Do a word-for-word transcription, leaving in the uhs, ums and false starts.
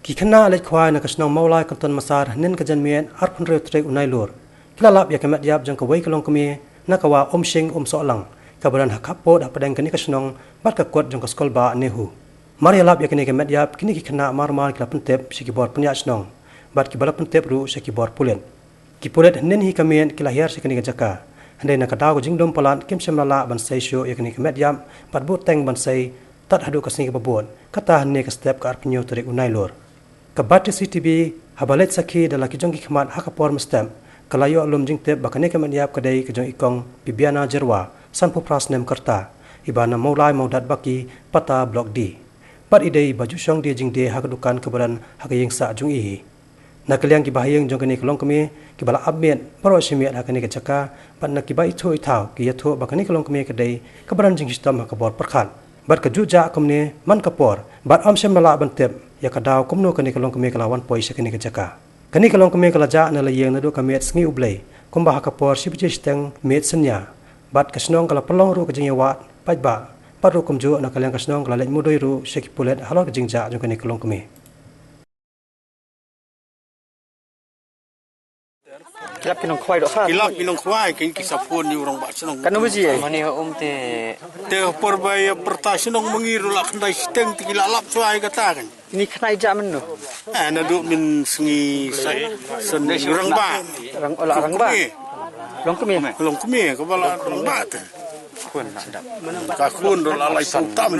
Ki khynnah leit khwai na ka shnong Mawlai Kynton Massar hynnin ka janmiet arphew hynriew tarik u Nailur ki la lap ïa ka met ïap jong kawei ka longkmie na ka wah Umshing Umsohlang, kaba don ha khappud hapdeng kane ka shnong bad ka kot jong ka skul bah NEHU. Mar ïalap ïa kane ka met ïap, kine ki khynnah mar mar ki la pyntip sha ki bor pynïaid shnong bad kiba la pyntip ruh sha ki bor pulit. Ki pulit hynnin hi ka miet ki la hiar sha kane ka jaka. Hynrei na ka daw ka jingdum palat kim shym la lah ban sei shuh ïa kane ka met ïap bad bud teng ban sei tad haduh ka sngi kaba bud, kata hynne ka step ka arphew hynñiew tarik u Nailur. Ka Batesi TV haba leit sakhi da la ki jong ki khmat ha ka por mynstep, ka la ïoh lum jingtip ba kane ka met ïap ka dei ka jong i kong Bibiana Jyrwa, sanphew phra snem ka rta, iba na Mawlai Mawdatbaki, Pata, Block D. Bad i dei iba ju shong die jingdie ha ka dukan kaba don ha ka ïing sah jong i hi. Na ka liang ki bahaïing jong kane ka longkmie kiba la ap miet baroh shi miet ha kane ka jaka, bad na kiba ithuh ithaw ki ïathuh ba kane ka longkmie ka dei kaba don jingshitom ha ka bor pyrkhat. Bad ka ju jah kumne man ka por bad ym shym la lah ban tip ïa ka daw kumno kane ka longkmie ka la wan poi sha kane ka jaka. Kane ka longkmie ka la jah na la ïing naduh ka miet sngi U Blei, kumba ha ka por shi baje shiteng miet synñia. Bad ka shnong ka la pynlong ruh ka jingïawad paidbah, bad ruh kumjuh na ka liang ka shnong ka la leit mudui ruh sha ki pulit halor ka jingjah jong kane ka longkmie. Ki lap ki nongkhwai doh kha. Ki lap ki nongkhwai, kin ki sa phone ïa u rangbah shnong. Kano baje? Mane ha um te. Te por ba ïa pyrta shnong ma ngi ruh la khyndai shiteng te ki la lap shuwa ïa kata kan. Kine khynnah i jah mynno? Eh, naduh mynsngi sa, san rangbah. Rang, oh, la rangbah. Longkmie. Longkmie. Longkmie, kaba la rangbah te. Ka khun ruh la laiphew tam.